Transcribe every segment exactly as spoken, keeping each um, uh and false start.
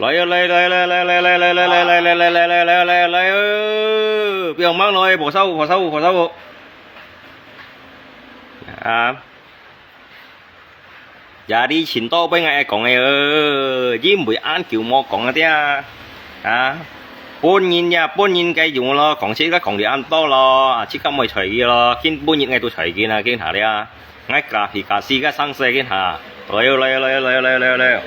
來啊，來來來來來來來來來來來來來來來來來，不要忙來，跑燒跑燒跑燒。啊！ 也你尋到尾𠊎愛講个哦，因為恁久無講个呀，啊，本人呀，本人个用咯，講起个講了恁多咯，啊，即刻莫睬佢咯，今本日𠊎都睬佢啦，今下了，𠊎咖啡咖啡个上色今下，來喲來喲來喲來喲來喲來喲。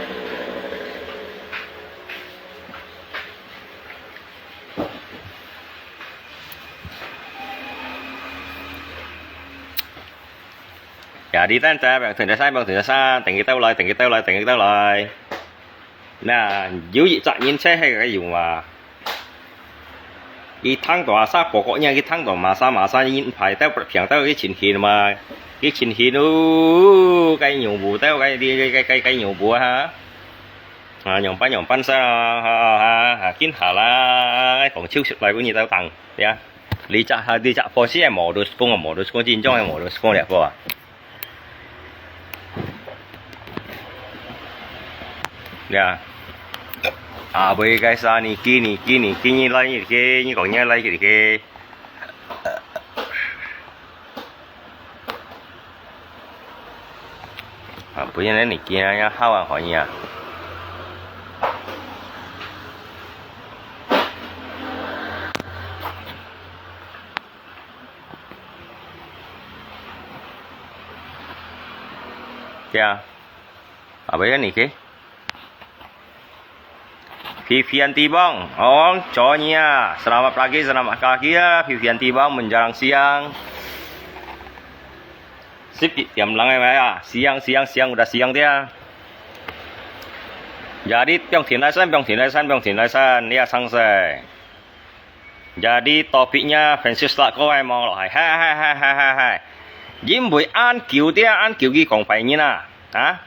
呀，你等陣，放停一下，放停一下，等佢兜來，等佢兜來，等佢兜來。那，有一隻人車係个用啊。佢聽到啊，沙報告呢，佢聽到嘛沙嘛沙人排兜平兜佢情形嘛，佢情形哦，該用不到，該該該該該用不啊。啊，用辦用辦嗄啊，哈哈哈，緊下啦，講笑出來，你兜等，呀。 你隻哈，你隻火車係無得講啊，無得講，真正係無得講了，好啊。呀，啊，尾个啥，你記，你記，你記，你來，你記，你講，你來，你記。 啊，不然你今日好啊，可以啊。對啊，啊，不然你去。 Vivian Tibong, oh, Jonia. Selamat pagi, selamat pagi ya, Vivian Tibong, menjelang siang. 十一點零个位啊，siang，siang，siang，udah siang dia. Jadi，放停來先，放停來先，放停來先，你也上色。Jadi，topiknya Francis tak kau ai mau lo hai, hai, hai, hai, hai, hai, hai. 因為恁久dia，恁久佢講壞人啊，啊？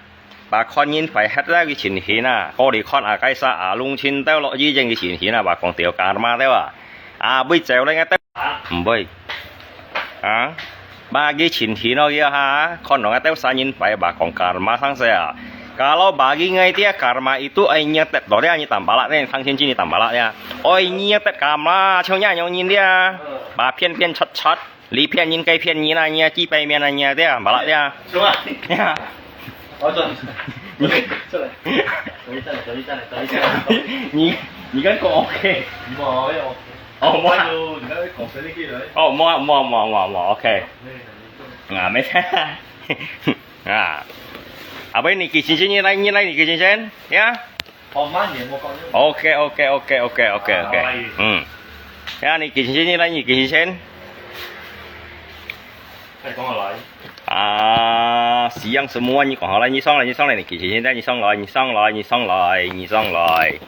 Bà con nhìn phải hết ra cái trình hình à, có đi con à cái xã à lung chín tao lo gì trên cái trình hình à, bà con tiểu karma tao à. À, bây giờ lên cái tao. Hm, bây. À, bà cái trình hình nó kia ha, con nó tao xã nhìn phải bà con karma sang xe à. Kalau bà cái ngay dia karma itu ai nyetet đó dia, nyetam balak dia, thang chín chín nyetam balak dia. Oi nyetet karma, chong nya nyong nhìn dia. Bà phiên phiên chót chót. 你騙人該騙人啊，你啊，幾百面啊，你啊，對啊，無啦，對啊。什麼？對啊。我轉，轉，轉一站了，轉一站了，轉一站了。你，你跟狗OK？無，沒有。哦，無啊。哎呦，你那邊狗神經病了。哦，無啊，無啊，無啊，無啊，無啊，OK。沒有，沒有。啊，沒事。啊。阿伯，你幾新鮮？你來，你來，你幾新鮮？呀？ 哦，慢點，我講。OK，OK，OK，OK，OK，OK。好，來。嗯。Ya，你幾新鮮？你來，你幾新鮮？再講下來。啊，siang semua，你講好了，你上來，你上來，你幾新鮮？你上來，你上來，你上來，你上來。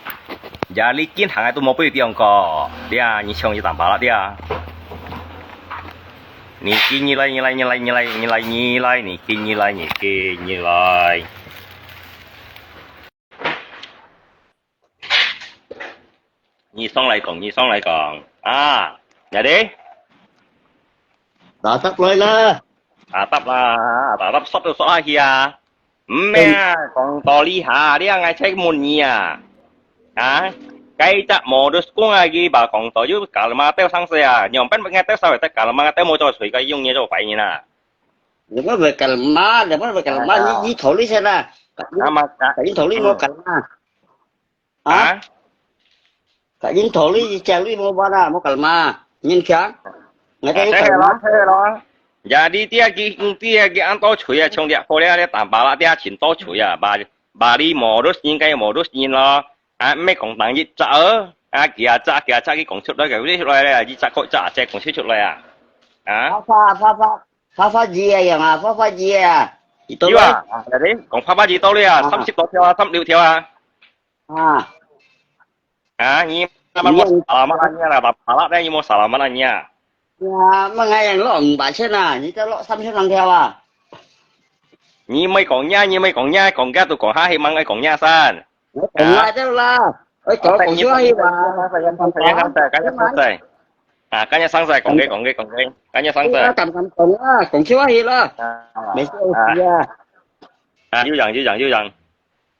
Ya，你緊行啊，都無背地方過。對啊，你衝一大把了，對啊。你緊，你來，你來，你來，你來，你來，你來，你緊，你來，你緊，你來。 你上來講，你上來講。啊，ya deh？Tatap來啦。Tatap啦，tatap shot都shot下去啊。毋係啊，講道理下，你啊，𠊎請問你啊。啊，該隻modus講啊，佢把講道理karma掉上去啊，樣般𠊎掉上去，karma掉無做誰个用，你做壞人啊。你乜會karma，你乜會karma，你，你道理先啦。啊嘛，啊，你道理無karma。 啊？啊？Kak Yin tholi chang lui mo bana mo kalma. Nyin khiang. Ngai ta yu kalma. Thế lo. Jadi tia ki tia ki an to chui ya chong dia ko dia dia tam ba la tia chin to chui ya ba ba li mo dus nyin kai mo dus nyin lo. A me kong tang yit cha ơ. A kia cha kia cha ki kong chut lo ka yit lo ya yit cha ko cha che kong chut chut lo ya. A. Pha pha pha pha pha pha ji ya yang a pha pha ji ya. Ito lo. Iya. Jadi kong pha pha ji to lo ya. Sam chit to thiao a sam liu thiao a. A. Ha, nyi naman mo salamat anya lah, bapak lah deh, nyi mo salamat anya. 啊，問𠊎人落五百千啊，你再落三千萬條啊？你莫講呀，你莫講呀，講價都講下去，吂愛講呀，三。我講啊，對啦，我講，講出去吧。啊，今日生日，講个，講个，講个，今日生日。你敢敢講啊，講出去啦。啊，沒事啊。啊，有樣，有樣，有樣。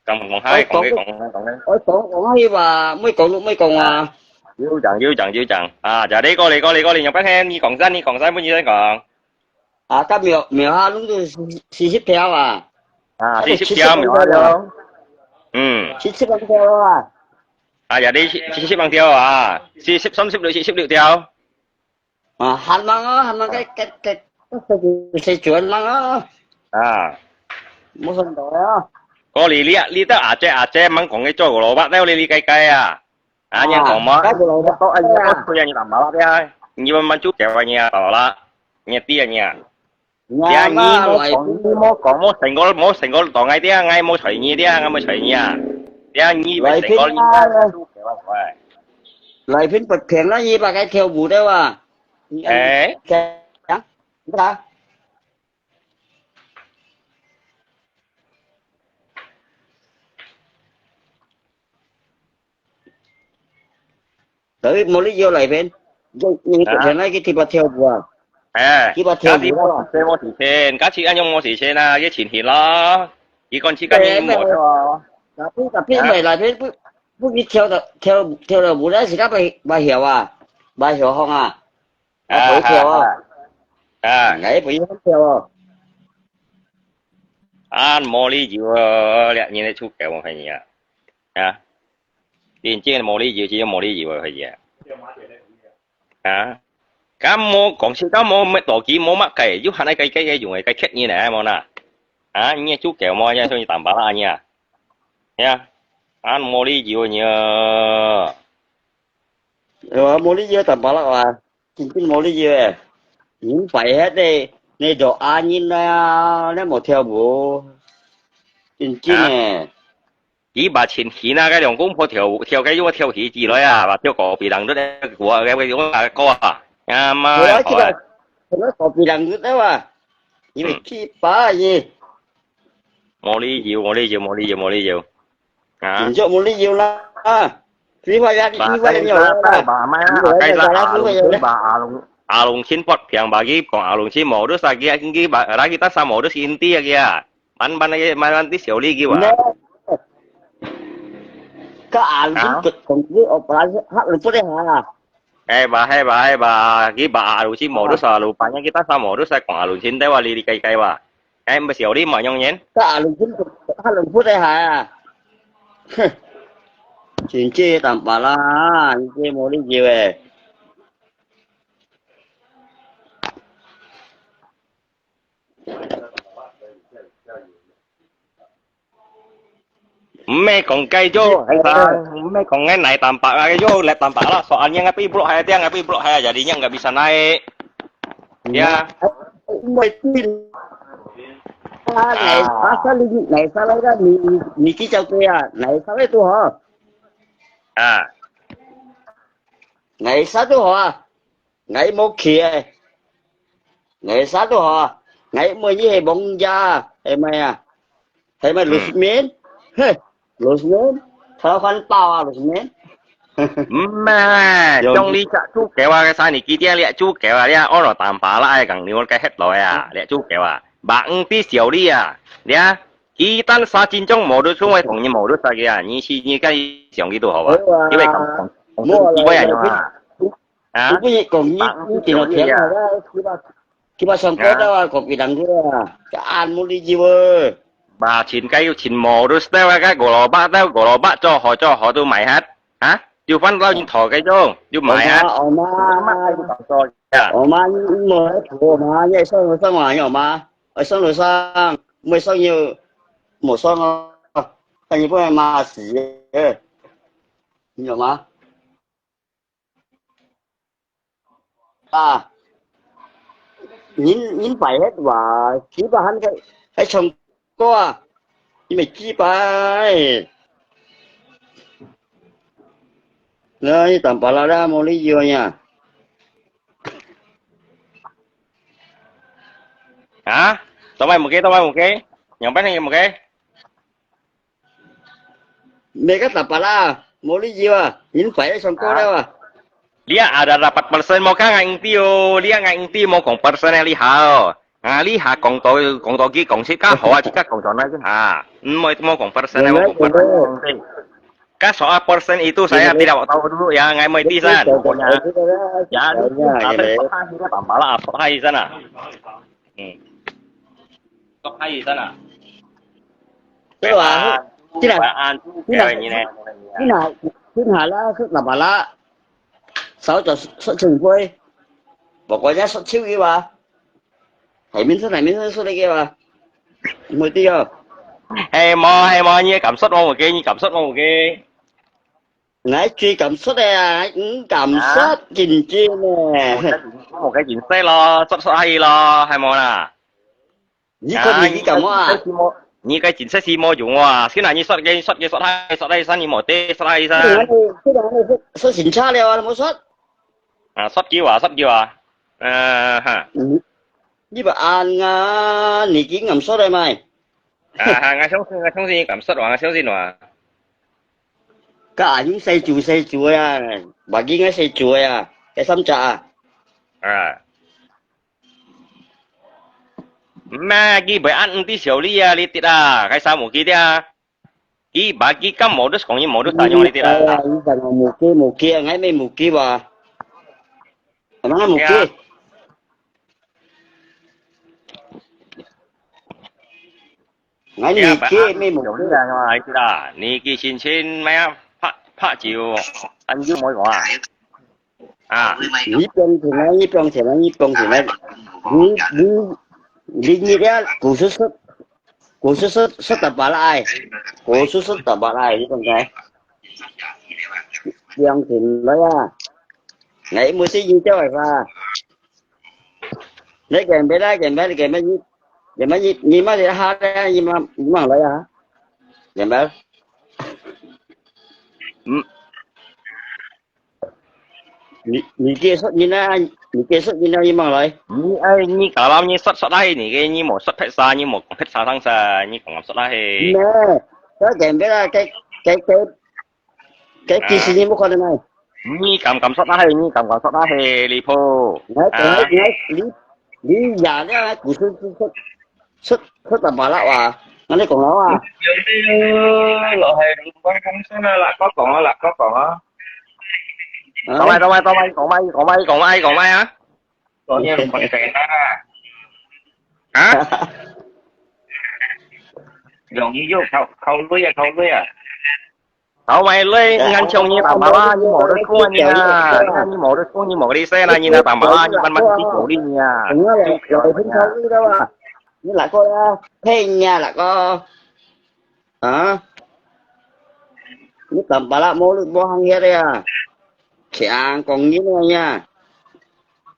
敢講下，講个，講个，講个。我講，講下去吧，莫講，莫講啊。有樣，有樣，有樣。啊，就你過嚟，過嚟，過嚟，用白天，你講先，你講先，不然你先講。 啊，該苗，苗下攏都四，四十條啊。啊，四十條苗下了。嗯。四十萬條啊。啊，也得四，四十萬條啊，四十，三十六，四十六條。啊，還吂哦，還吂該，該，該，該，四十萬吂哦。啊。無算到啊。過哩，你，你兜阿姐，阿姐，吂講个做五六百，兜哩，你該該啊。 啊，你講麼？啊，該个老闆，到哎呀，啊。我推啊，你打麻辣的啊，你慢慢就给我你啊，打麻辣，你弟啊你啊。你啊，你莫講，你莫講，莫成个，莫成个當个的啊，𠊎莫睬你的啊，𠊎莫睬你啊。對啊，你莫成个，你莫就給我喂。來賓不平了，你把該跳舞的哇。哎。講，你看。 Tapi無理由來片，你，你，啊？原來佢特別跳舞啊？哎，特別跳舞啊？Tapi無事情，無事情，假使恁樣無事情啊，佢情形咯，佢講自家人無錯哦。Tapi，tapi，啊？來片不，不去跳的，跳，跳的舞，那是該白，白曉啊，白曉紅啊。 啊，好跳哦。啊，啊。哎，不要跳哦。啊，無理由哦，這人个出格，我看你啊。啊，認真無理由，只有無理由啊，可以啊。啊，敢無講笑，敢無乜道具，無麼个，又還愛該，該，該用个，該客人來，無啦。啊，你个出格無，人家說你打麻辣你啊。呀，啊，無理由呢。 呃，無理由打麻辣啊，真正無理由誒。人擺遐个，你做阿人啊，你無跳舞，真正誒。啊？佢把錢錢啊，該兩公婆跳，跳該又跳起起來啊，把跳隔壁人都在鼓啊，該个我大哥啊，啊媽，無啊，好啊。這个，可能隔壁人都在哇，因為嗯。去吧，伊。無理由，無理由，無理由，無理由。 啊？真正無理由啦。啊，非法呀，非法呀，你有啦。Ba，該，ba，阿龍，該，ba，阿龍，阿龍親發病，ba，佢講阿龍親無，都係佢，佢，ba，lagi kita sama，都係India佢啊。慢慢个，慢慢啲小力佢啊。該阿龍親講佢operasi，哈，你不得哈。哎，ba，嘿，ba，嘿，ba，佢ba阿龍親無，都係，lupanya kita sama，都係講阿龍親，對吧？你，你，該，該吧。 哎，毋係有你無用人。該阿龍，阿龍不得海啊！哼，真正淡薄啦，你這無理由誒。毋係講該種，毋係講該哪淡薄啊，該種哪淡薄啦，soalnya nggak perlu block hai，dia nggak perlu block hai，jadi nya nggak bisa naik。Ya。因為啊，哪啥哩，哪啥哩个，你，你，你去交對啊，哪啥哩都好。啊。哪啥都好啊。 𠊎無去誒。𠊎啥都好啊。𠊎每日係望呀，係咪啊？係咪Lusmin？嘿，Lusmin，台灣包啊，Lusmin。毋係，有。像你隻豬狗啊，該啥你記得這豬狗啊，這安到淡薄啦，愛講你該歇落啊，這豬狗啊，白唔知笑你啊，這，佢單啥真正無得出，會同你無得殺个啊，你是你該想佢都好啊，好啊。因為講，講，無啦，講，講，講，講，講，講，講， 啊？你不是講你，你電腦停了啦，去吧，去吧上課了啊，隔壁人去啊，恁無理由誒。Ba，錢該有錢無，都係該五六百，到五六百做好做好都賣忒，啊？就翻到你頭該種，就賣忒。哦嘛，哦嘛，哦嘛，你，你無來圖嘛，你愛上樓上嘛，你有嘛？愛上樓上，毋愛上又無上哦，但你不能罵死誒，你有嗎？ 啊，人，人擺忒哇，佢把還在，還唱歌啊，佢乜幾擺。那你淡薄啦啦，無理由呀。啊？做麼个無去？做麼个無去？仰般个無去？Mereka tak pala, mau lihat jiwa. Ini bayar songkol Ah. Dewa. Dia ada dapat persen mau kang ngai engti oh. Dia ngai engti mau kong persen yang lihat oh. Ah, lihat kong to kong to ki kong si ka hoa si ka kong to na ha. Mau mau kong persen mau kong persen. Ka soal persen itu saya tidak tahu dulu ya, ngai mau tisan pokoknya. Ya, ada tak pala apa hai sana. Hmm. Sok hai sana. Tức là Ba- tin là ba- an- tin là cái này. Tin là tin là là rất là bà lá sáu cho xuất trình quay. Bỏ qua giá xuất chiếu gì bà. Hãy mình xuất này mình xuất đi kia bà. Mười tiêu. Hay mò hay mò như cảm xúc không ok, như cảm xúc không ok. Nãy truy cảm xúc à, nãy cũng cảm Hả? Xúc trình chi nè. Một cái chính xác lo, xuất xuất hay lo, hay mò nè. Nhi có gì cảm xúc à? Nhi cái chính xác xí mô dùng à. Xí nào nhi xuất cái xuất cái xuất hai xuất hai sân nhi mỏ tê xuất hai sân. Cái này xuất xuất chính xác rồi, không có xuất. À, xuất kiểu à, xuất kiểu à. À, ha. Nhi bảo an à, nhi kinh cảm xúc rồi mày. À, ha, ngài sống ngài sống gì cảm xúc à, ngài sống gì nữa. Cả những say chủ say chủ à, bà kinh ngài say chủ à, cái sắm trà. À. Mẹ, ki bai ăn ti siêu li à, li tít à, cái sao mù ki tia. Ki ba ki cắm mổ đứt, còn như mổ đứt ta nhung li tít à. Ini jangan muki muki, ngai mai muki ba. Mana muki? Ngai ni ki mai muki. Siêu li à, ngai tít à, ni ki xin xin mai à, phá phá chiu, ăn yu mối quá. À. Nhi piang thì nói, nhi piang thì nói, nhi piang thì nói. Nhi, nhi, nhi, nhi dia, cú sút sút. Cú sút sút, sút tao bà lai. Cú sút sút tao bà lai, nhi piang cái. Piang thì nói à. Nãy mua xí nhi cho phải pha. Nãy kèm bé đó, kèm bé, kèm bé nhi. Kèm bé nhi, nhi mà thì ha, nhi mà, nhi mà nói à. Kèm bé. Ừm. Nhi, nhi kia sót nhi na, nhi kia sót nhi na nhi mang lai. Nhi ai nhi cả lắm nhi sót sót ai nhi cái nhi mổ sót phép sa nhi mổ phép sa thăng sa nhi còn làm sót ai. Nè, cái kèm cái là cái cái cái cái kỳ sinh nhi mốt con này. Nhi cảm cảm sót ai nhi cảm cảm sót ai li phu. Nãy cái nãy lý lý giả đấy là cú sút sút sút sút sút tao bà lạ à. Nãy con nó à. Lọ hè, con không xót là có còn là có còn á. Tao mai, tao mai, tao mai, còn mai, còn mai, còn mai, còn mai á. Có nha, còn kẹt á. Hả? Dòng như vô khâu, khâu lưới à, khâu lưới à. Khâu mai lưới, ngăn chông như tao bảo là như mổ đứt cuốn như nè. Như mổ đứt cuốn, như mổ đi xe là như nè, tao bảo là như bắn bắn tí mổ đi nè. Đúng rồi, rồi không khâu lưới đâu à. Như là coi, à, thế nhà là có. Hả? Nhi tăm pà lạ mô lư bô hăng hiet à. Khiang kông nhi nè nha.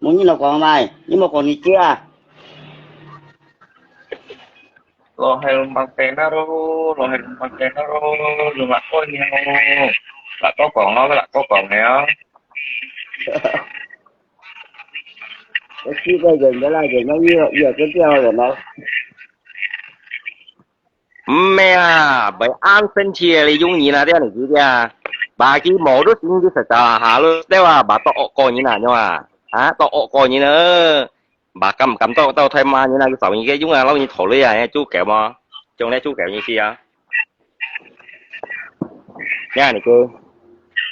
Mô nhi nò kông mai, nhi mô kông nhi chia. Lò hè lùm bằng kèn đó rô, lò hè lùm bằng kèn đó rô, lùm lạ kô nhi hô. Lạ kô kông nó, lạ kô kông nè. Cái chi cái gần đó là gần nó như, như cái tiêu rồi nó. Mme à, bai an sen chia li yung nyi na dia ni ji dia. Ba ki mo du sing di sa cha ha lu de wa ba to ko nyi na nyo à. Hả, to ko nyi na. Ba kam kam to to thai ma nyi na ki sao nyi ke yung à, lau nyi thổ lý à, chú kẹo mà. Trong nè chú kẹo nyi si à. Nha ni ke.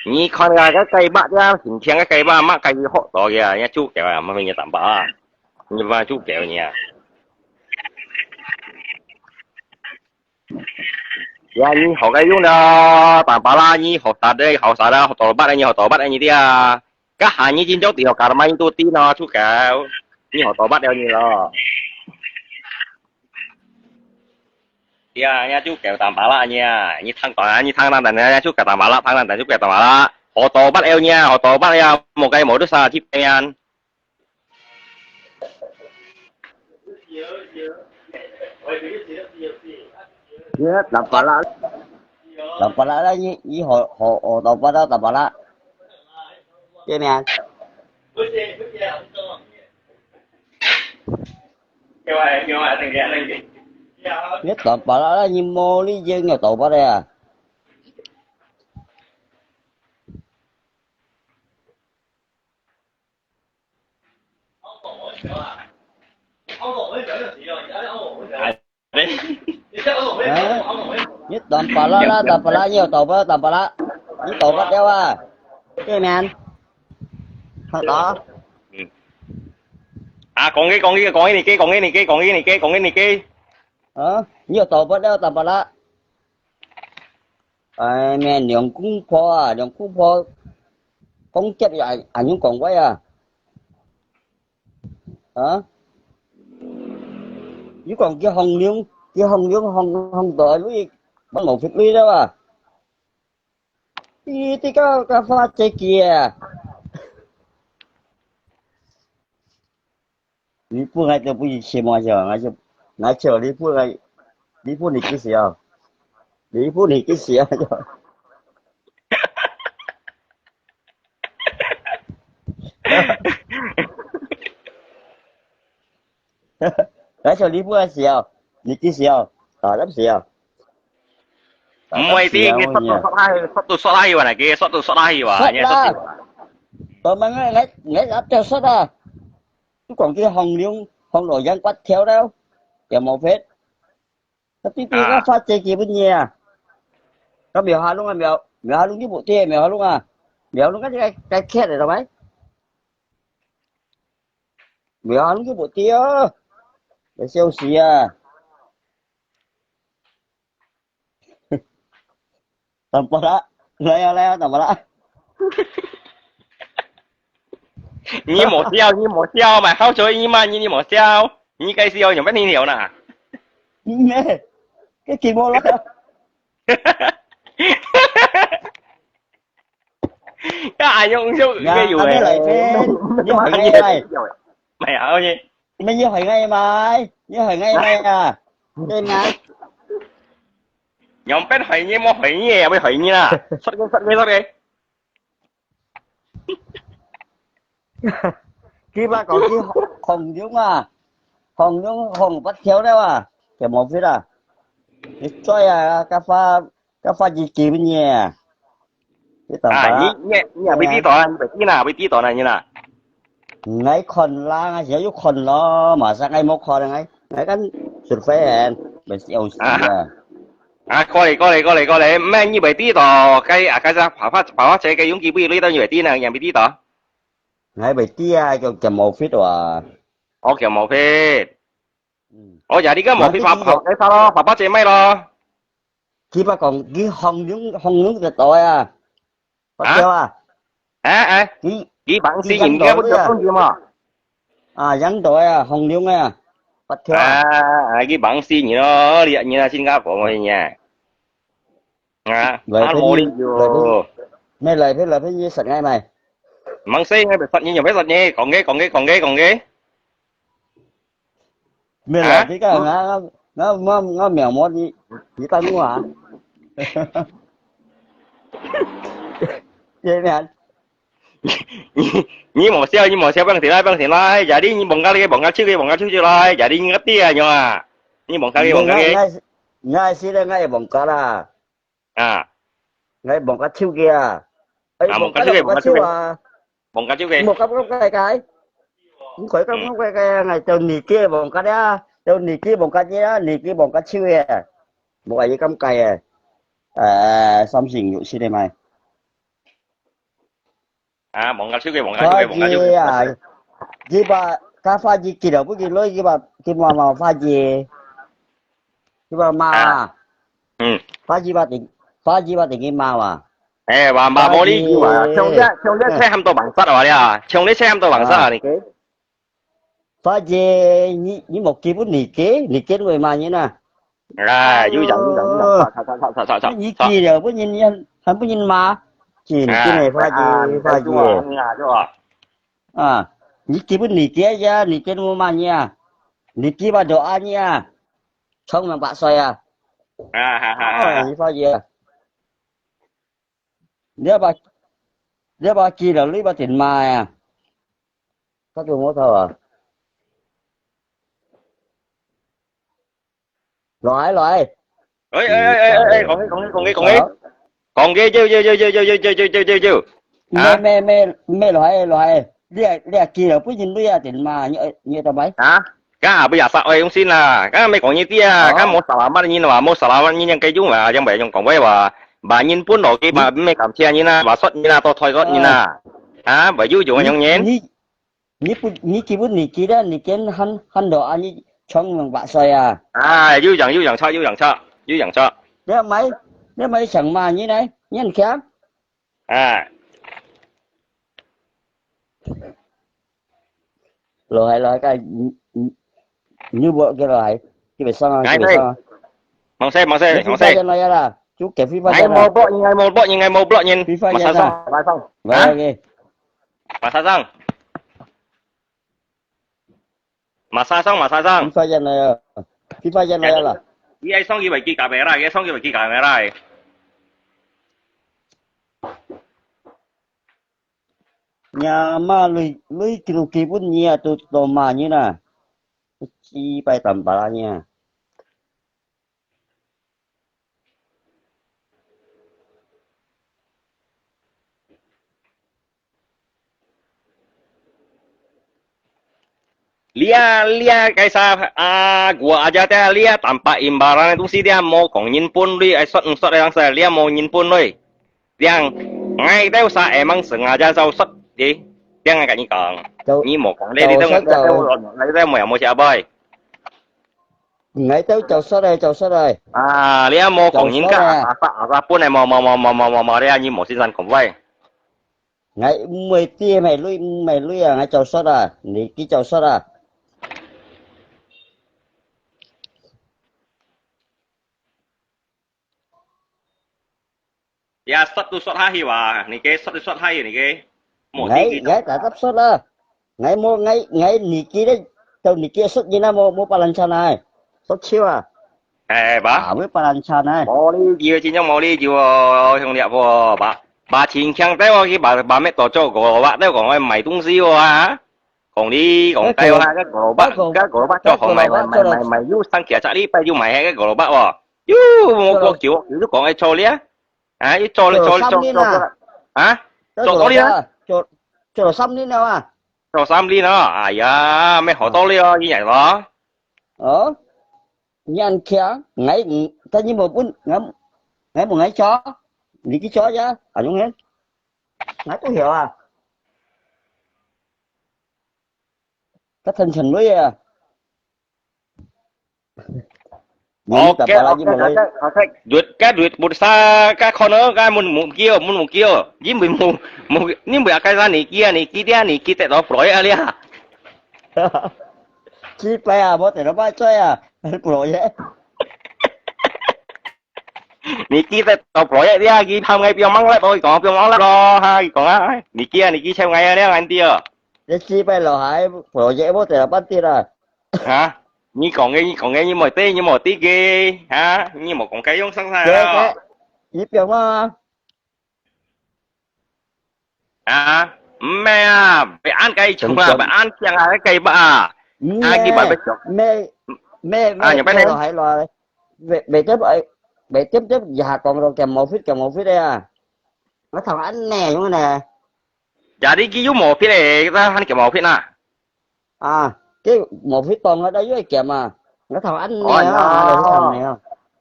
Nyi khon ga cái cây bát ya, hình thiang cái cây bát, mắc cái gì hot to kìa, nha chú kẹo à, mà mình tạm bảo à. Nyi ba chú kẹo nyi à. Ya, nyi hok kai yung da, tang pala nyi hok sa de, hok sa da, hok to bat nyi, hok to bat nyi dia. Ka ha nyi jin jok ti hok ka ma nyi tu ti no, chu ka. Nyi hok to bat nyi lo. Ya, nya chu ka tang pala nyi, nyi thang to, nyi thang dan dan, nya chu ka tang pala, thang dan dan chu ka tang pala. Hok to bat nyi, hok to bat ya, mo kai mo du sa ti nyan. Ye, tang pala. Tang pala la, nyi, nyi hok, hok, hok to bat, tang pala. Ye mian. 你短发啦，你毛你也要短发的啊？啊，你短发啦啦，短发啦，你有短发，短发啦，你短发了啊？对面，看到？嗯。啊，讲个讲个讲个你个讲个你个讲个你个讲个你个。啊，你有短发了，短发啦。哎，面两公婆啊，两公婆，讲接也，也用讲话啊。 啊？你讲佢放量，佢放量放，放到位，乜冇fit位了啊？你，你个，个发这个啊？你不爱都不一起嘛，是吧？那就，那就你不爱，你不你几时啊？你不你几时啊？来，小李不要笑，你几笑？啊，那不笑。毋會知，你速度縮下去，速度縮下去哇，那个速度縮下去哇，你速度。我们来来来，不要说了，不讲这红龙红罗阳骨头了，也冇ผิ。 Tapi dia kan fase ke punya. Kan mèo halung ah, mèo, mèo halung ni buk dia, mèo halung ah. Mèo halung kan dia kai, kai cat dah, mai. Mèo halung ni buk dia. Dia siau sia. Tampak tak? Lai ah, lai ah, tampak tak? 你無笑，你無笑嘛，好笑你嘛，你，你無笑，你該笑用咩你笑呢？咩？該題目啦。該阿勇就該有誒。你好，你好。 咩啊？好似。咩？你害𠊎買？你害𠊎買啊？對嗎？用邊害你，無害你，也會害你啦！殺你，殺你，殺你！佢話講佢紅龍啊，紅龍紅八條了啊，就無fit啦。你追啊，該發 該發一金呢？你懂吧？啊，你，你，你也未知道啊，你未知啦，未知道啦，你啦。𠊎看啦，𠊎想要看咯，馬上𠊎無看，𠊎，𠊎kan survey，本是有事啊。啊，過來，過來，過來，過來，咩？你未知道，該啊，該隻爸爸，爸爸姐个勇氣不累到你未知呢，你未知道？𠊎未知啊，叫，叫無fit啊。哦，叫無fit。嗯。哦，呀，你个無fit，爸爸，該啥咯，爸爸姐賣咯。 佢話講，佢紅龍，紅龍个袋啊，發票啊。哎，哎，佢，佢幫死人，佢不就中獎嘛？啊，樣袋啊，紅龍啊，發票啊。啊，佢幫死人咯，你，你那新加坡我現在。啊，來，阿羅你就。來，來，來，來，你實愛買。忙死，我別殺你，又別殺你，講个，講个，講个，講个。 沒有啦，啊？這個，我，我，我，我描摹你，你等我啊。這樣。你，你無笑，你無笑，放停啦，放停啦。Jadi你望下你个，望下手个，望下手出來。Jadi你个爹啊，你啊。你望下个，望下个。𠊎，𠊎，𠊎係咧，𠊎會望下啦。 啊。𠊎望个手个啊。哎，啊，望个手个，望个手个。望个手啊。望个手个。望个望个个。你可以講望个个，𠊎就你个望个啊，就你个望个个啊，你个望个手个。無愛咁个啊。呃，三星有識个無？ 啊，望个手个，望个手个，望个手个。花姐啊，佢話，佢花姐結了，不結了，佢話，佢話嘛花姐，佢話嘛，啊。嗯。花姐話定，花姐話定佢嘛哇。哎，話，話無理由啊，花姐。像這，像這車喊到橫殺啊，你啊，像這車喊到橫殺啊，啊。你。 花姐，你，你莫記分你个，你个會罵人啊。哎，有影，有影，有影，哦。吵，吵，吵，吵，吵，吵，吵。你記了，分人，還分人罵，真，啊，真的，花姐，啊，花姐。你啊，對吧？啊，你記分你个呀，你个會罵人啊，你个話doa你啊，長命百歲啊。啊，哈，哈，哈，哈。哦，你花姐啊。 你愛把，你愛把記錄，你把電話啊，發給我頭啊。來來，哎哎哎哎哎哎，講起講起講起講起，講起，有有有有有有有有有有有有，啊？咩咩咩咩來來，你啊你啊寄了不人類啊點嘛，你你做咩？啊？Kan apa ya sak oi yung sin lah. Kan mai kong ni tia, kan mo salamat ni wa, mo salamat ni yang kai yung wa, yang bai yung kong wai wa. Ba nyin pun lo ki ba me kam tia ni na, ba sot ni na, to thoi sot ni na. Ha, ba yu yung yang nyin. 你你不你基本你記得你跟很很多啊，你从零八岁啊。啊，有样有样差，有样差，有样差。你买你买想嘛，你来，你很强。啊。落来落来，该你你你我给落来，基本上啊，基本上啊。Mang sai, mang sai, mang sai. 来呀啦，就给FIFA 先啦。Ngai mo block, ngai mo block, ngai mo block, ngai mo block, ngai. FIFA 先啦。Masasang, masasang. 来，OK。 Masasang, masasang. FIFA yan na ya. FIFA yan na ya la. Iya isong ibai ki kamera, iya isong ibai ki kamera. Nya ma lui lui kilu kibun nya tu to ma nya na. Ci pai tambala nya. Lia, lia, kaisa, ah, gua aja teh, lia tanpa imbalan itu si dia mau kong nyin pun lui, ai sot sot yang sa, lia mau nyin pun lui. Yang, ngai teu sa emang sengaja zau sot, di. Yang ngai kani kong. Ni mau kong, di, di, teu, teu, teu, mau ya mau siapa? Ngai teu chau sot ai, chau sot ai. Ah, lia mo kong yin ka asa asa pun ai mo mo mo mo mo mo mo lia ni mo sin san kong wai. Ngai mui ti mai lui mai lui ah, ngai chau sot ah, ni ki chau sot ah. Ya sot tu sot ha hi wa, ni ke sot tu sot ha hi ni ke. Mo ti ki. Ngai ngai ta tap sot ah. Ngai mo ngai ngai ni ki le, tau ni ki sot ni na mo mo palan chan ai. Sot chiu ah. Eh, ba? Ah, mo palan chan ai. Mo li jiu, chin yong mo li jiu, oh, hiong liap po, ba. Ba chin kiang tai wo ki ba ba met to cho go ba tai kong mai tung si wo ha. Kong li kong tai wo ha, ka go ba, ka go ba cho ho mai mai mai mai mai yu sang kia cha li pai yu mai hai ka go ba wo. Yu mo go kiu kiu kong ai cho li ah. Ha, yu cho li cho li cho cho. Ha? Cho to li ah. Cho cho sam ni na wa. Cho sam li na. Ai ya, mai ho to li oh, yi nyai lo. Ơ? Nyan kia, ngai ta ni mo pun ngam ngai mo ngai cho. Ni ki cho ya. A yong hen. Ngai tu hiao ah. Ka thân thân lui ah. Ok, ok, ok. Duit ka duit put sa ka corner ka mun mu kio, mun mu kio. Jim bi mu mu ni bu akai sa ni kia ni ki dia ni ki te to pro ya lia. Ki pai ah, mo te lo pai choi ah. Pro ye. Ni ki te to pro ye dia ki tham ngai piong mang lai, boi kong piong mang lai lo ha, ki kong ah. Ni kia ni ki chem ngai lia ngan tia. Ye ki pai lo hai pro ye mo te lo pai ti la. Ha? Ni kong ke, ni kong ke, ni mo te, ni mo ti ke. Ha? Ni mo kong ke yong sang sa. Ke ke. Ni piong mang. Ha? Mẹ à, bị ăn cái chúng à, bị ăn kiang à, cái cây bạ à. Ha, cái bạ bị chọc. Mẹ mẹ mẹ mẹ lo hai lo. Mẹ mẹ tiếp mẹ tiếp tiếp ya kong lo kiam mo fit kiam mo fit ya. Nó thằng ăn nè chúng nè. Jadi ki yu mo fit le, ta han kiam mo fit na. À, cái một phí tông ở đây với kiam à. Nó thằng ăn nè, nó thằng nè.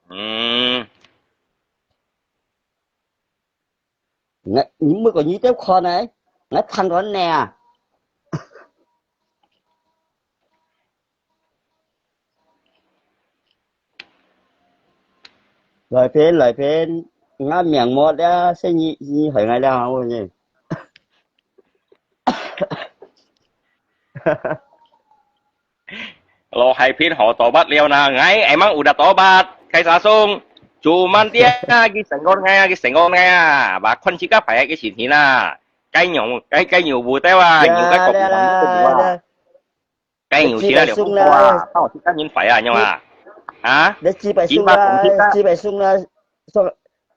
Ừm. Nè, những mươi có như tiếp kho này. Nó thằng đó nè. Lời phên, lời phên. Ngã miệng một đã, sẽ nhị, nhị hỏi ngài leo hả, ôi nhỉ? Lo hai pin ho tobat liao na, ngai emang udah tobat, kai sasung. Cuman dia lagi senggol ngai, lagi senggol ngai, ba kon chika pai ke sini na. Kai nyong, kai kai nyu bu tai wa, nyu kai kok bu wa. Kai nyu sila liao bu wa, tao chika nyin pai a nyong a. Ha? Dia chi pai sung la, chi pai sung la, song,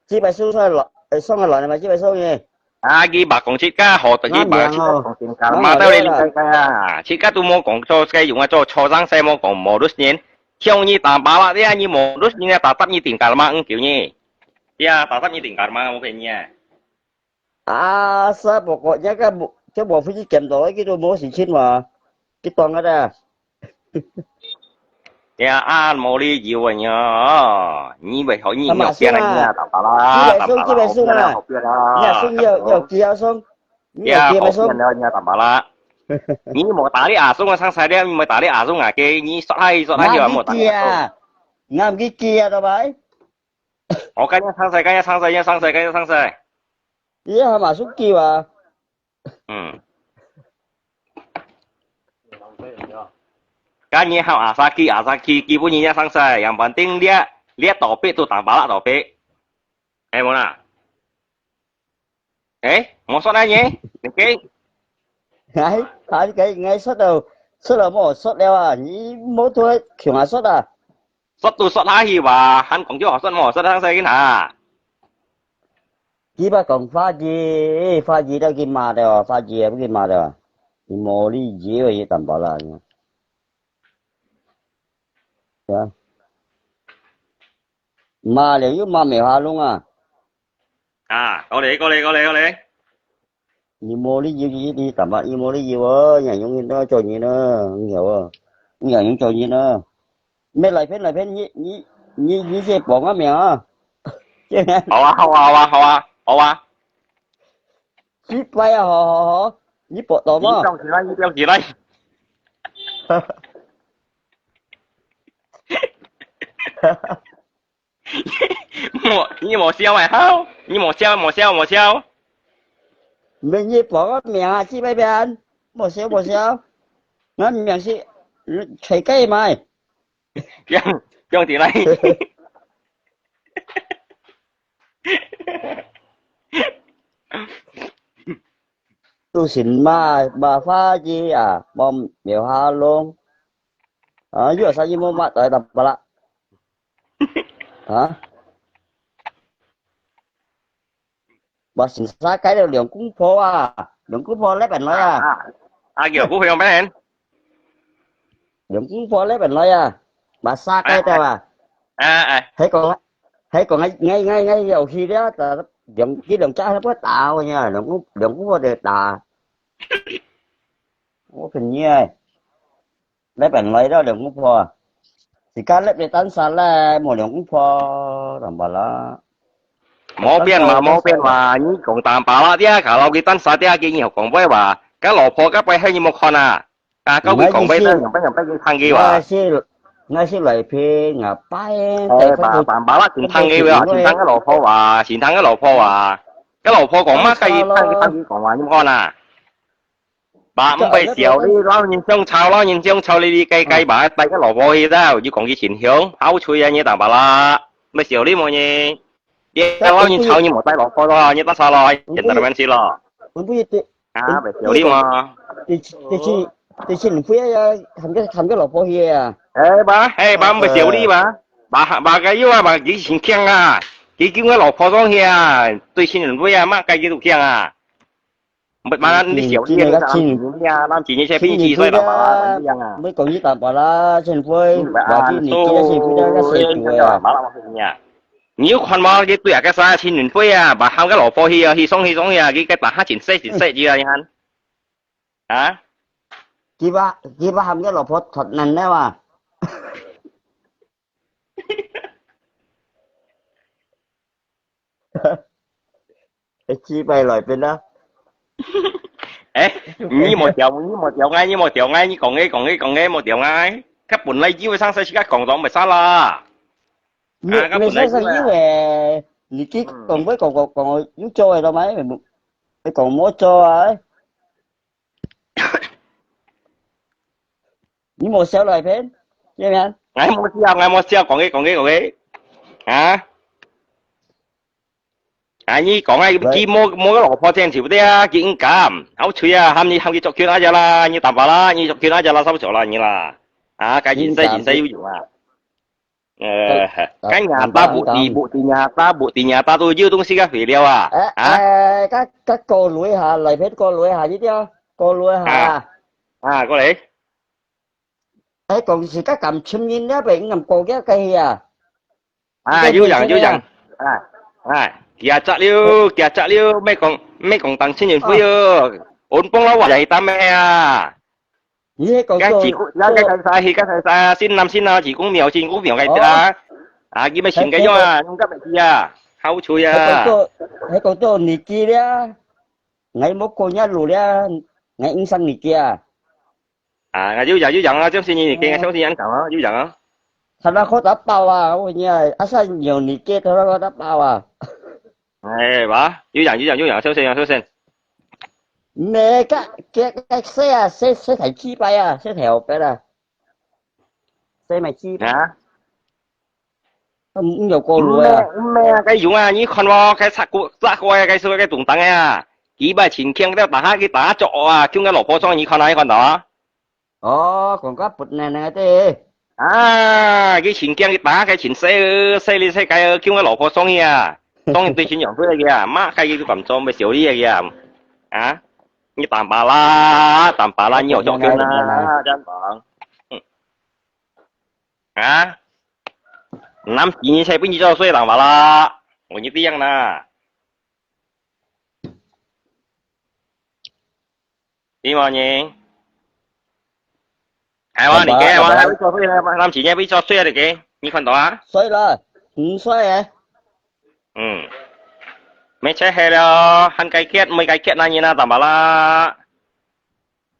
chi pai sung song lo, song lo ma chi pai sung ni. Agi ba kong chika ho to gi ba chika kong sin ka ma tao le ling kai kai a. Chika tu mo kong cho sai yung a cho cho sang sai mo kong modus nyen. 像你打巴拉這樣，你無律你打打你頂karma，嗯，叫你。Ya，打打你頂karma，我騙你啊。 Asa pokoknya kan, coba pergi kem tu, kita mau sicin mah. Kita ada. Ya, an, mau li jiwa nya. Ni bai hau ni, ni oke lah ni, tambah lah, tambah lah, oke lah, oke lah. Ya, sung, ya, ya, oke lah, sung. Ya, oke lah, ni tambah lah. Ni mau tali asung, sang saya dia, ni mau tali asung ah, ke, ni sot hai, sot hai, ya, mau tali asung. Ngam gigi ya, tu bai. 哦，今日生勢，今日生勢，今日生勢，今日生勢。你係嘛？屬雞啊？嗯。今日好阿沙雞，阿沙雞，基本日日生勢，yang penting你，你倒閉都打巴拉倒閉。係無啦？ 誒，無說那呢？你給？哎，他給，哎，說到，說到無說了啊，你無多強啊說啊。說都說下去吧，還講就好說無說，上次跟他。佢把講華語，華語都佢罵的哦，華語也不佢罵的哦，你無理由也擔保啦，你看。對啊。罵了又罵梅花鹿啊。 啊，過來，過來，過來，過來。你無理由，你，你幹嘛？你無理由啊！你用你那做人啊，你曉啊？你用做人啊？你來騙，來騙，你，你，你，你這報我名啊！好啊，好啊，好啊，好啊，好啊。失敗啊，好，好，好，你報到嗎？你吊起來，你吊起來。 無，你無笑哎，好，你無笑，無笑，無笑。明日報我名啊，去邊邊，無笑，無笑。我名是，嗯，吹雞嘛。用，用起來。都是罵，罵華語啊，罵梅花鹿。啊，有啥你莫罵，來，打巴拉。 啊？我先生介紹兩公婆啊，兩公婆來本來啊。啊，啊，兩公婆用咩人？兩公婆來本來啊，我生介紹啊。啊，啊。還講，還講，𠊎，𠊎，𠊎，𠊎有去了，兩，一兩家還不打我呢，兩公，兩公婆就打。我跟你哎。 來本來了兩公婆，自家立个單殺咧，無兩公婆，怎麼啦？無變嘛，無變嘛，你講單把啦，這下老佢單殺，這下佢以後講話話，該老婆該擺係你無看啊？啊，該位講話，該樣，該樣，該樣，看佢話。我是，我是來騙啊，拜，哎，把，把，把啦，先聽佢話，先聽个老婆話，先聽个老婆話，該老婆講嘛，該一聽，佢聽佢講話，你無看啊？ 爸，毋會笑你，老人相吵，老人相吵，你你該該爸帶个老婆去噻，你講佢情形，好吹啊，你打巴啦，毋會笑你麼呢？你老人吵，你莫帶老婆咯，你打啥咯，現在慢慢去咯。我不一定，啊，毋會笑你麼？第七，第七，第七，你不要要喊个喊个老婆去啊。哎，爸，哎，爸，毋會笑你嘛？爸，爸个又啊，爸，佢情強啊，佢叫个老婆上去啊，對新人會啊，罵該佢都強啊。 毋，嘛，你小弟个三十年啊，咱今年才變幾歲了嘛，一樣啊。毋講你大把啦，先輩，嗯，話你年紀先輩个細主啊。嘛，嘛，嘛，你有看無？你對啊，該啥青年會啊，把喊个老婆去啊，去送去送去啊，佢該把下真細真細隻啊，你看。啊？佢把，佢把喊个老婆脫難了啊。 一支咪來邊啦。誒，你莫笑，你莫笑𠊎，你莫笑𠊎，你講个講个講个莫笑𠊎。佢本來以為上世時間講到毋係啥啦。你，啊，佢本來以為。你生生以為，你去講，嗯。講，講，講，有做个咯嘛？你講無做啊？ 你莫笑來騙，知無？𠊎莫笑，𠊎莫笑，講个講个講个，啊？啊，你講啊，佢無無个老婆正受得啊，佢毋敢，好吹啊，喊你喊佢作孽啊啦，你打巴啦，你作孽啊啦，受不了啦，你啦，啊，該人世人世有用啊。 呃，該，該人家打不敵，不敵人家打，不敵人家打都有東西个肥料啊，啊？誒，誒，該，該過來下，來片過來下，一條過來下。啊，啊，過來。哎，講自家感情人了，毋敢過去个啊。啊，有影有影，啊，啊，佢啊，著了，佢啊，著了，莫講莫講當情人會哦，安邦老話就係擔个啊。你係講做，該幾，該該該啥，該該啥，新南新啊，幾公秒，幾公秒該隻啊，啊，佢乜尋个樣啊，你敢毋知啊？好吹啊！係講做，係講做年紀了，𠊎無過日路了，𠊎應承年紀啊。 啊，有影有影啊，相信你，你相信人講啊，有影啊。Thalakhot打包啊，我問你啊，asal有你个Thalakhot打包啊。哎，哇，有影有影有影，相信啊，相信。咩个，个个細啊，細細台幾擺啊，細台後壁啊，細咪幾擺。啊？ 毋，毋有過路啊。毋係，毋係啊，該有啊，你看哦，該拆過，拆過个，該所个東東个啊，幾擺前傾，該打下，佢打下作惡啊，叫个老婆上，你看啊，你看到啊？哦，講个不能啊，對。啊，佢前傾，佢打下，該前細，細哩細个，叫个老婆上去啊，上去對前樣對个啊，罵該佢都敢做，毋係小哩个啊，啊，你打巴啦，打巴啦，你有相信啊，這樣講。嗯。 啊？男仔你才分你做衰人吧啦，我一樣啦。對嗎你？哎哇，你个，哇，還會做衰呢，男仔你還會做衰啊，你个，你看到啊？衰了，毋衰欸。嗯，沒切黑了，還該結，沒該結那你那，打吧啦。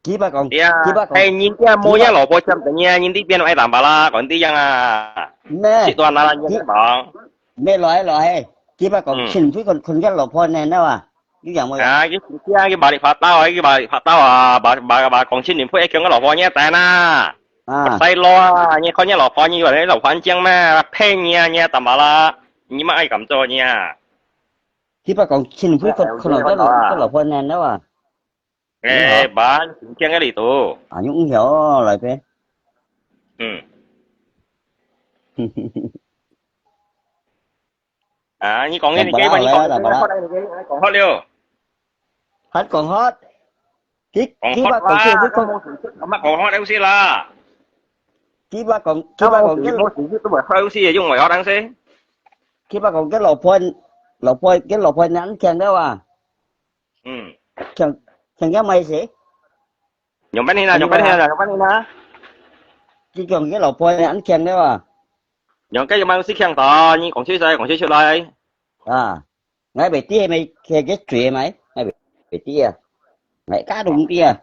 佢捌講，對啊，佢捌講，係人家無樣老婆champ等你啊，人哋變愛打巴啦，講這樣啊，咩？極端啊，人家講。咩來來，佢捌講，嗯。前輩看看个老婆呢，那哇，你講無？啊，佢佢佢balik patau啊，佢balik patau啊，把把把講前輩愛講个老婆呢，等啊，啊，細路啊，你看你老婆，你話你老婆正咩？騙你啊，你打巴啦，你乜愛敢做你啊？佢捌講前輩看看到个老个老婆呢，那哇。 哎，你好。Ban，今天个里肚。啊，用晓来呗。嗯。啊，你講个，你講个，你講个，講好了。還講好？佢佢話講好啦，講，阿媽講好了先啦。佢話講，佢話講，佢無事都會好先，用為好當先。佢話講，佢老婆，老婆，佢老婆難聽个哇。 嗯。強強个麼个事？用辦法啦，用辦法啦，用辦法啦。佢講佢老婆恁強个哇。用个有麼个事強到，你講出來，講出出來。啊，𠊎袂知係咪佢个嘴咪，𠊎袂袂知啊，𠊎家都毋知啊。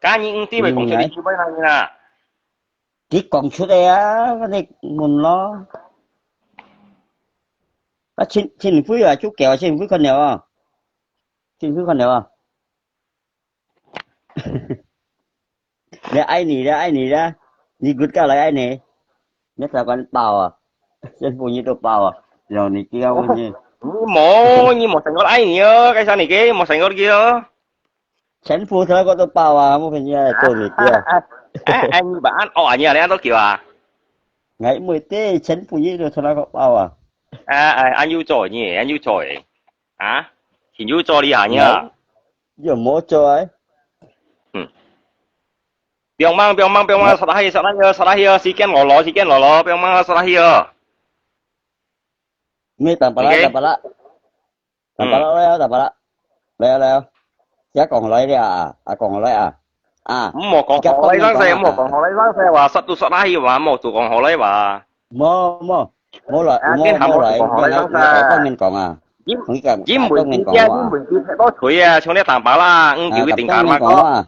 家你毋知，會講出你去問人啦。 佢講出來啊，𠊎問咯。啊，陳陳慧啊，就叫啊，陳慧看了啊，陳慧看了啊。你愛你的，愛你的，你good girl來愛你，你才敢包啊，全部你都包啊，然後你叫我你，你無，你無成個愛你哦，該啥你个，無成個个哦。 全部全部都包啊，我跟你講，做你个。哎哎哎，你把俺哦，你啊，你都叫啊？哎，每对全部你都全部包啊。哎哎，俺有做呢，俺有做诶，啊，挺有做厉害呢。有没做哎？嗯，不用忙，不用忙，不用忙，杀他去，杀他去，杀他去，时间老老，时间老老，不用忙，杀他去哦。没打巴拉，打巴拉。 打巴拉來啊，打巴拉，來啊來啊，先講好來了啊，啊講好來啊，啊，莫講好來上勢，莫講好來上勢，話殺都殺下去話，莫做講好來話。莫莫莫來，啊，莫莫來，莫來，莫當面講啊，你講，因為當面講啊，因為佢太多嘴啊，像你打巴拉，嗯，就一定講嘛，講，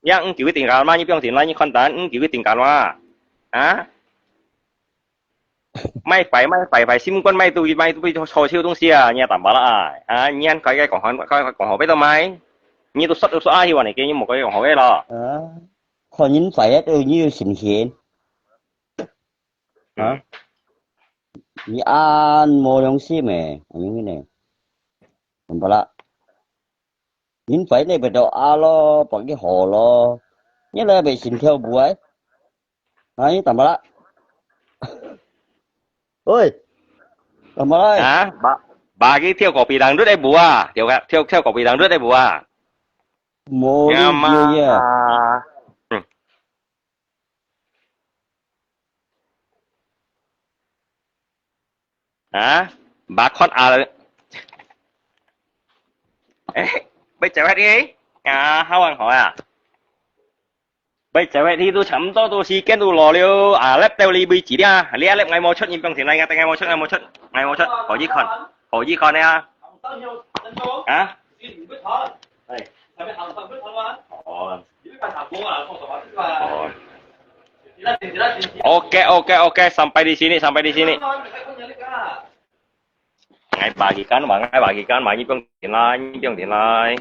呀，嗯，就一定講嘛，你不用緊啦，你看單，嗯，就一定講嘛，啊。 莫擺，莫擺，擺心肝，莫對，莫對錯笑東西啊！你也淡薄啦啊！啊，你還該該講好，該講好，別到買，你都說都說啊，希望你給你莫該講好个咯。啊，看人擺啊，都你有心情。啊，你恁無良心誒，安樣呢？淡薄啦。 Invite你berdua lo, pagi holo. Ni lah besin theo buai. Ai, tambah lah. Oi. Tambah lah. Ha? Ba, bagi theo kopi dangdut ai bua. Theo theo theo kopi dangdut ai bua. Mo ya. 啊，把看啊，哎，被走下去啊，好玩好啊。被走下去都差不多都時間都落了啊，粒到你位置了，你啊粒，𠊎無出，你放心啦，𠊎無出，𠊎無出，𠊎無出，可以看，可以看的啊。啊？哎。哦。哦。OK，OK，OK，sampai di sini，sampai di sini。Ngai bagikan, ngai bagikan, ngai 放进来，你放进来。